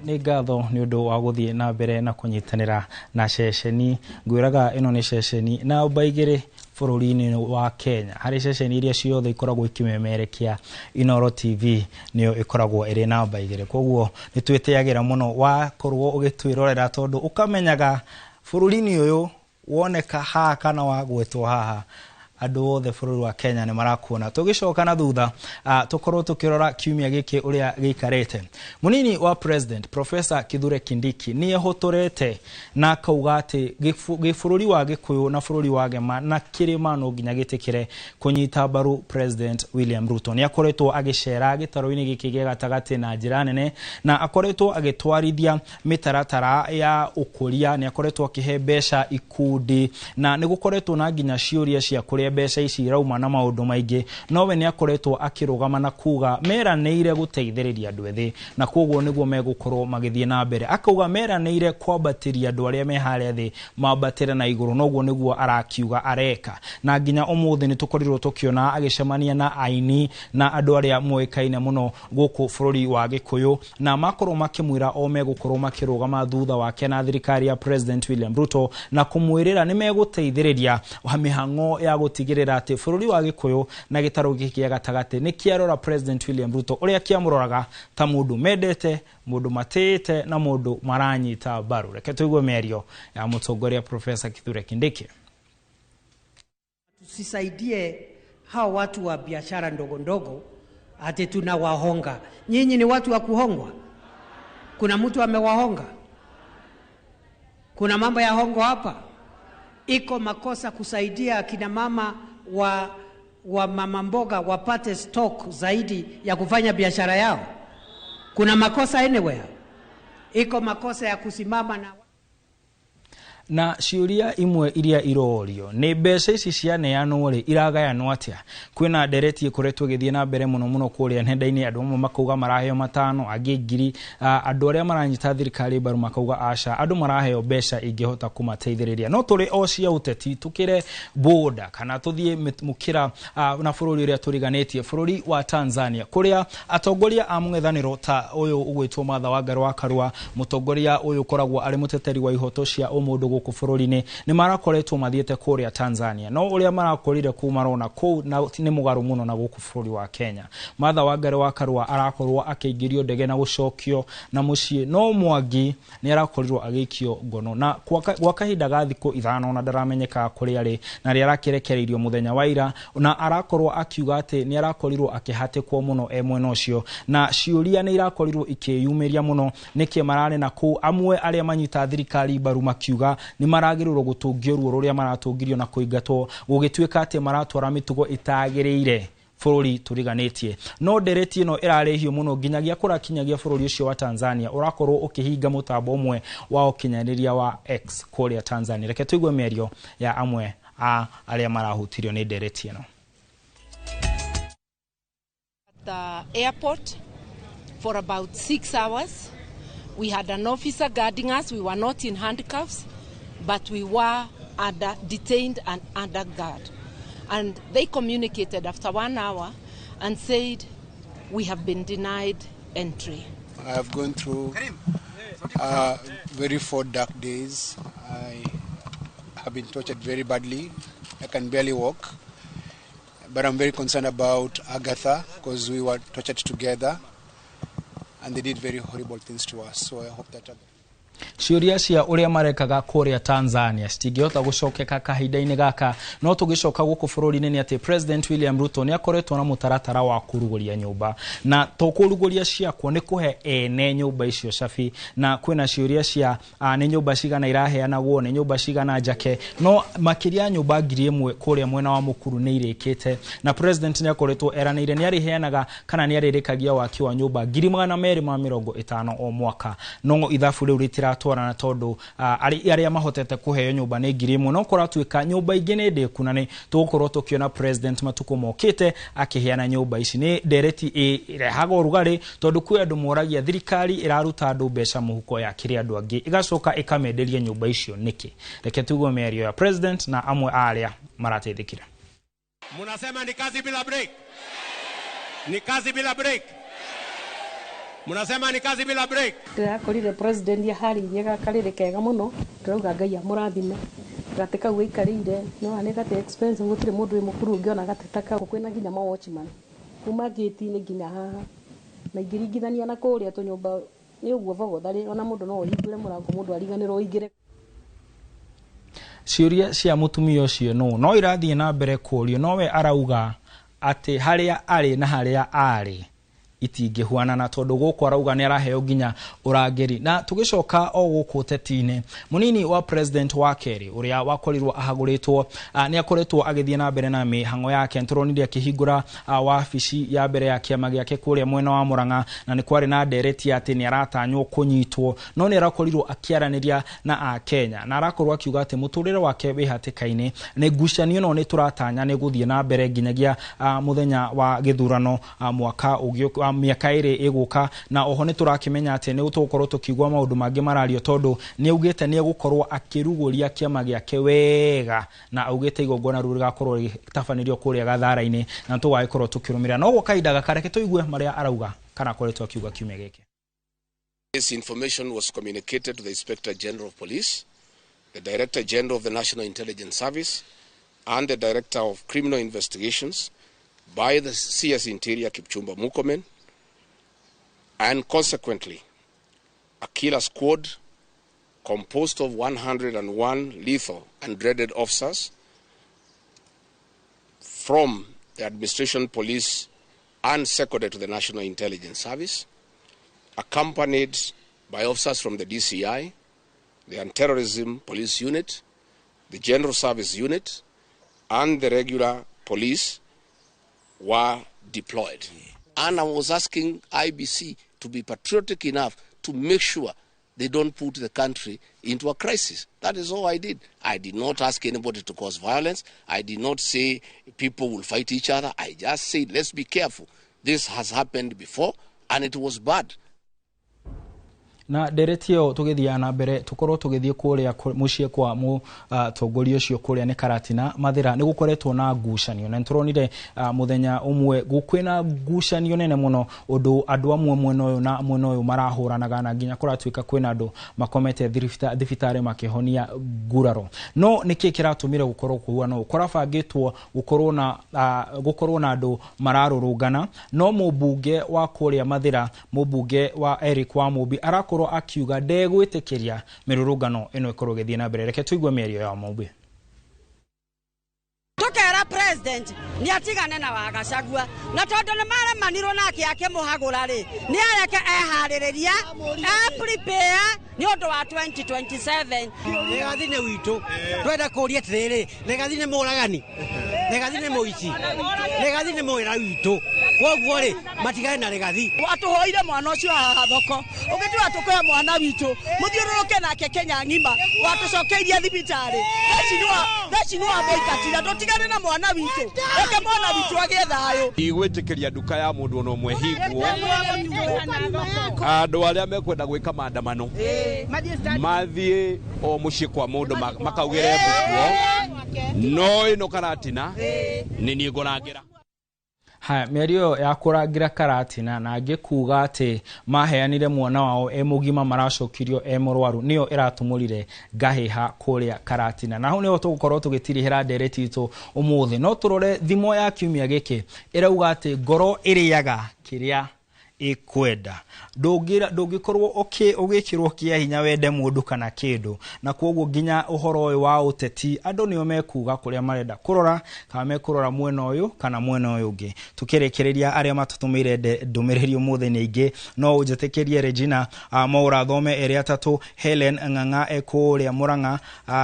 Nĩ ngatho nĩ ũndũ wa gũthiĩ na mbere na kũnyitanĩra na ceceni. Ngwĩraga ĩno nĩ ceceni namba 2 bũrũri-inĩ wa Kenya. Harĩ ceceni iria ciothe ikoragwo ikĩmemerekia, Inooro TV nĩyo ĩkoragwo ĩrĩ namba 2. Koguo nĩ twĩtĩagĩra mũno wakorwo ũgĩtwĩrorera, tondũ ũkamenyaga bũrũri-inĩ ũyũ woneka haha kana wagwetwo haha, andũ othe bũrũri wa Kenya nĩ marakuona. Tũgĩcoka na thutha, tũkorwo tũkĩrora kiumia gĩkĩ ũrĩa gĩikarĩte. Mũnini wa President Professor Kithure Kindiki nĩ ehũtũrĩte na akauga atĩ gĩbũrũri wa Gĩkũyũ na bũrũri wa Gema na kĩrĩma no nginya gĩtĩkĩre kũnyita mbaru President William Ruto. Nĩ akoretwo agĩcera gĩtarũ-inĩ gĩkĩ gĩa gatagatĩ na njĩra nene, na akoretwo agĩtwarithia mĩtaratara ya ũkũria, nĩ akoretwo akĩhe mbeca ikundi, na nĩ gũkoretwo na nginya ciũria cia kũrĩa mbeca ici irauma na maũndũ maingĩ. Nowe nĩ akoretwo akĩrũgama na kuga meranĩire gũteithĩrĩria andũ ethĩ, na koguo nĩguo megũkorwo magĩthiĩ na mbere. Akauga meranĩire kwambatĩria andũ arĩa me harĩa thĩ mambatĩre na igũrũ, noguo nĩguo arakiuga areka. Na nginya ũmũthĩ nĩ tũkorirwo tũkĩona agĩcemania na aini na andũ arĩa moĩkaine mũno gũkũ bũrũri wa Gĩkũyũ, na makorwo makĩmwĩra o megũkorwo makĩrũgama thutha wake na thirikari ya President William Ruto, na kũmwĩrĩra nĩ megũteithĩrĩria mĩhang'o ya gũtigĩrĩra atĩ bũrũri wa Gĩkũyũ na gĩtarũ gĩkĩ gĩa gatagatĩ nĩ kĩarora President William Ruto ũrĩa kĩamũroraga ta mũndũ mendete, mũndũ matĩĩte na mũndũ maranyita mbaru. Reke tũigue mĩario ya mũtongoria Professor Kithure Kindiki. Tusisaidie hao watu wa biashara ndogo ndogo ati tunawahonga. Nyinyi ni watu wa kuhongwa? Kuna mtu amewahonga? Kuna mambo ya hongo hapa? Iko makosa kusaidia akina mama wa mama mboga wapate stock zaidi ya kufanya biashara yao? Kuna makosa anywhere? Iko makosa ya kusimama na Na ciũria imwe iria irorio nĩ mbeca ici cianeanwo rĩ, iragayanwo atĩa? Kwĩna ndereti ĩkoretwo ĩgĩthiĩ na mbere mũno mũno kũrĩa nenda-inĩ, andũ amwe makauga maraheo 5, angĩ 1000, andũ arĩa maranyita thirikari mbaru makauga aca, andũ maraheo mbeca ingĩhota kũmateithĩrĩria. No tũrĩ o cia ũteti, tũkĩre boda kana tũthiĩ mũkĩra na bũrũri ũrĩa tũriganĩtie, bũrũri wa Tanzania, kũrĩa atongoria a mũng'ethanĩro ta ũyũ ũgwĩtwo Martha Wangari wa Karua, mũtongoria ũyũ ũkoragwo arĩ mũteteri wa ihoto cia ũmũndũ gũkũ bũrũri-inĩ, nĩ marakoretwo mathiĩte kũrĩa Tanzania. No ũrĩa marakorire kũu marona kũu nĩ mũgarũ mũno na gũkũ bũrũri wa Kenya. Martha Wangari wa Karua arakorwo akĩingĩrio ndege na gũcokio na mũciĩ, no Mwangi nĩ arakorirwo agĩikio ngono na gwa kahinda ga thikũ 5 na ndaramenyeka kũrĩa arĩ, na rĩ arakĩrekereirio mũthenya wa ira, na arakorwo akiuga atĩ nĩ arakorirwo akĩhatĩkwo mũno e mwena ũcio, na ciũria nĩ irakorirwo ikĩyumĩria mũno nĩkĩ mararĩ na kũu. Amwe arĩa manyita thirikari mbaru makiuga nĩ maragĩrĩirwo gũtũngio ruo rũrĩa maratũngirio na kũingatwo, gũgĩtuĩka atĩ maratwara mĩtugo ĩtagĩrĩire bũrũri tũriganĩtie. No ndereti ĩno ĩrarĩhio mũno nginyagia kũrakinyagia bũrũri ũcio wa Tanzania ũrakorwo ũkĩhinga mũtambo ũmwe wa ũkinyanĩria wa X kũrĩa Tanzania. Reke tũigue mĩario ya amwe a arĩa marahutirio nĩ ndereti ĩno. At the airport for about 6 hours, we had an officer guarding us. We were not in handcuffs, but we were under, detained and under guard. And they communicated after 1 hour and said, we have been denied entry. I have gone through very 4 dark days. I have been tortured very badly. I can barely walk. But I'm very concerned about Agatha because we were tortured together and they did very horrible things to us. So I hope that Agatha. Ciũria cia ũrĩa marekaga kũrĩa Tanzania citingĩhota gũcokeka kahinda-inĩ gaka, no tũgĩcoka gũkũ bũrũri-inĩ nĩ atĩ President William Ruto nĩ akoretwo na mũtaratara wa kũrugũria nyũmba, na to kũrugũria ciakwo nĩ kũhe ene nyũmba icio cabi, na kwĩna ciũria cia nĩ nyũmba cigana iraheanagwo, nĩ nyũmba cigana njake, no makĩria nyũmba 1000 kũrĩa mwena wa Mukuru nĩ irĩkĩte, na President nĩ akoretwo eranĩire nĩ arĩheanaga kana nĩ arĩrĩkagia waki wa nyũmba 250 o mwaka, no ithabu rĩu rĩtira twarana tondu arĩa mahotete kũheo nyũmba nĩ 1000, no kũratuĩka nyũmba ingĩ nĩ ndĩku, na nĩ tũgũkorwo tũkĩona President matukũ mokĩte akĩheana nyũmba ici. Nĩ ndereti ĩrehaga ũrugarĩ tondũ kwĩ andũ moragia thirikari ĩraruta andũ mbeca mũhuko ya kĩrĩa andũ angĩ ĩgacoka ĩkamenderia nyũmba icio nĩkĩ. Reke tuigue mĩario ya President na amwe a arĩa marateithĩkire. Munasema ni kazi bila break, ni kazi bila break. Mnasema ni kazi bila break. Ndĩrakorire president aharĩirie gakarĩrĩ kega mũno, ndĩrauga Ngai amũrathime. Gatĩ kau aikarĩire no nĩ gatĩ expensive, gũtirĩ mũndũ wĩ mũkuru ũngĩona gatĩ ta kau. Kwĩna nginya ma watchman kuma gate-inĩ nginya haha, na ingĩringithania na kũrĩa tũnyũmba nĩ ũguo bogotharĩ, ona mũndũ no ũhingũre mũrango mũndũ ariganĩrwo aingĩre. Ciũria cia mũtumia ũcio no irathiĩ na mbere kũũrio, nowe arauga atĩ harĩa arĩ na harĩa arĩ itingĩhuanana, tondũ gũkũ arauga nĩ araheo nginya ũrangĩri. Na tũgĩcoka o gũkũ ũteti-inĩ, mũnini wa president wa kerĩ ũrĩa wakorirwo ahagũrĩtwo nĩ akoretwo agĩthiĩ na mbere na mĩhang'o yake. Nĩtũronire akĩhingũra wabici ya mbere ya kĩama gĩake kũrĩa mwena wa Murang'a, na nĩ kwarĩ na ndereti atĩ nĩ aratanywo kũnyitwo, no nĩ arakorirwo akĩaranĩria na Akenya na arakorwo akiuga atĩ mũtũrĩre wake wĩ hatĩka-inĩ. Nĩ ngucanio no nĩ tũratanya nĩ gũthiĩ na mbere nginyagia mũthenya wa gĩthurano mwaka ũngĩ, mĩaka ĩrĩ ĩgũka. Na oho nĩ tũrakĩmenya atĩ nĩ tũgũkorwo tũkĩigua maũndũ mangĩ marario, tondũ nĩ augĩte nĩ egũkorwo akĩrugũria kĩama gĩake wega, na augĩte igongona rĩu rĩgakorwo rĩgĩtabanĩrio kũrĩa Gathara-inĩ, na tũgagĩkorwo tũkĩrũmĩrĩra. No gwa kahinda gaka reke tũigue marĩa arauga kana akoretwo akiuga kiumia gĩkĩ. This information was communicated to the Inspector General of Police, the Director General of the National Intelligence Service, and the Director of Criminal Investigations by the CS Interior Kipchumba Murkomen, and consequently, a killer squad composed of 101 lethal and dreaded officers from the Administration Police and seconded to the National Intelligence Service, accompanied by officers from the DCI, the Anti-Terrorism Police Unit, the General Service Unit, and the regular police were deployed. And I was asking IBC to be patriotic enough to make sure they don't put the country into a crisis. That is all I did. I did not ask anybody to cause violence. I did not say people will fight each other. I just said, let's be careful. This has happened before, and it was bad. Na ndereti ĩyo tũgĩthiaga na mbere tũkorwo tũgĩthiĩ kũrĩa mũciĩ kwa mũtongoria ũcio kũrĩa nĩ Karatina Mathĩra, nĩ gũkoretwo na ngucanio, na nĩtũronire mũthenya ũmwe kwĩna ngucanio nene mũno, ũndũ andũ amwe mwena ũyũ na mwena ũyũ marahũranaga, na nginya kũratuĩka kwĩna andũ makomete thibitarĩ makĩhonia nguraro. No nĩkĩ kĩratũmire gũkorwo kũhuana ũũ? Kũrabangĩtwo gũkorwo na andũ mararũrũngana, no mũmbunge wa kũrĩa Mathĩra, mũmbunge wa Eric wa Mũmbi, arakorwo akiuga ndegwĩtĩkĩria mĩrũrũngano ĩno ĩkorwo ĩgĩthiĩ na mbere. Reke tũigue mĩario ya Mũmbi. Tukera president ni atigane na Wagacagua, na tondu ni maremanirwo nake akĩmũhagũra rĩ, nĩ areke eharĩrĩria, e prepare nĩ ũndũ wa 2027. Rigathi nĩ witũ, twenda kũria atĩrĩrĩ, Rigathi nĩ mũragani, Rigathi nĩ mũici, Rigathi nĩ mwĩra witũ, koguo rĩ matigane na Rigathi. Watũhoire mwana ũcio haha thoko, ũgĩtua tũkũhe mwana witũ, mũthiũrũrũke nake Kenya ng'ima, watũcokeirie thibitarĩ. Theci nĩ wamũingatire, ndũtigane na mwana witũ, reke mwana witũ agĩe thayũ. Igwĩtĩkĩria nduka ya mũndũ ona ũmwe hingwo. Andũ arĩa mekwenda gwĩka maandamano mathiĩ o mũciĩ kwa mũndũ makaugĩre mbukuo, no ĩno Karatina nĩ niĩ ngũrangĩra. Haya, mĩario ya kũrangĩra Karatina na angĩ kuga atĩ maheanire mwana wao e mũgima maracokirio e mũrwaru nĩyo ĩratũmũrire ngahĩha kũrĩa Karatina. Na hau nĩho tũgũkorwo tũgĩtirihĩra ndereti itũ ũmũthĩ. No tũrore thimo ya kiumia gĩkĩ ĩrauga atĩ ngoro ĩrĩaga kĩrĩa ĩkwenda. Ndũngĩkorwo ũgĩkĩrwo kĩa hinya wende mũndũ kana kĩndũ, na koguo nginya ũhoro ũyũ wa ũteti andũ nĩo mekuga kũrĩa marenda kũrora, kana mekũrora mwena ũyũ kana mwena ũyũ ũngĩ. Tũkĩrĩkĩrĩria arĩa matũtũmĩire ndũmĩrĩri ũmũthĩ nĩ aingĩ, no ũnjĩtĩkĩrie Regina Mwaura Thome erĩ atatũ, Helen Ng'ang'a e kũrĩa Murang'a,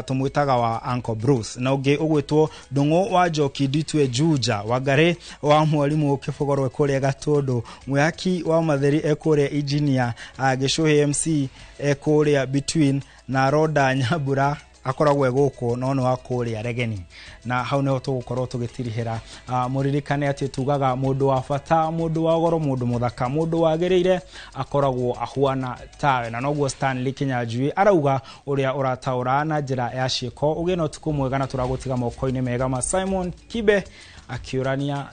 tũmwĩtaga wa Uncle Bruce, na ũngĩ ũgwĩtwo Ndũng'ũ wa Njoki Nditue Juja, Wangari wa Mwarimũ Kĩbogoro e kũrĩa Gatũndũ, Mwĩhaki wa Matheri e kũrĩa Engineer, Gĩcũhĩ MC e kũrĩa Between, na Roda Nyambura akoragwo e gũkũ no nĩ wa kũrĩa Regeni. Na hau nĩho tũgũkorwo tũgĩtirihĩra. Mũririkane atĩ tugaga mũndũ wa bata, mũndũ wa goro, mũndũ mũthaka, mũndũ wagĩrĩire akoragwo ahuana tawe, na noguo Stanley Kinyanjui arauga ũrĩa ũrataũra na njĩra ya ciĩko. Ũgĩe na ũtukũ mwega, na tũragũtiga moko-inĩ mega ma Simon Kibe akĩũrania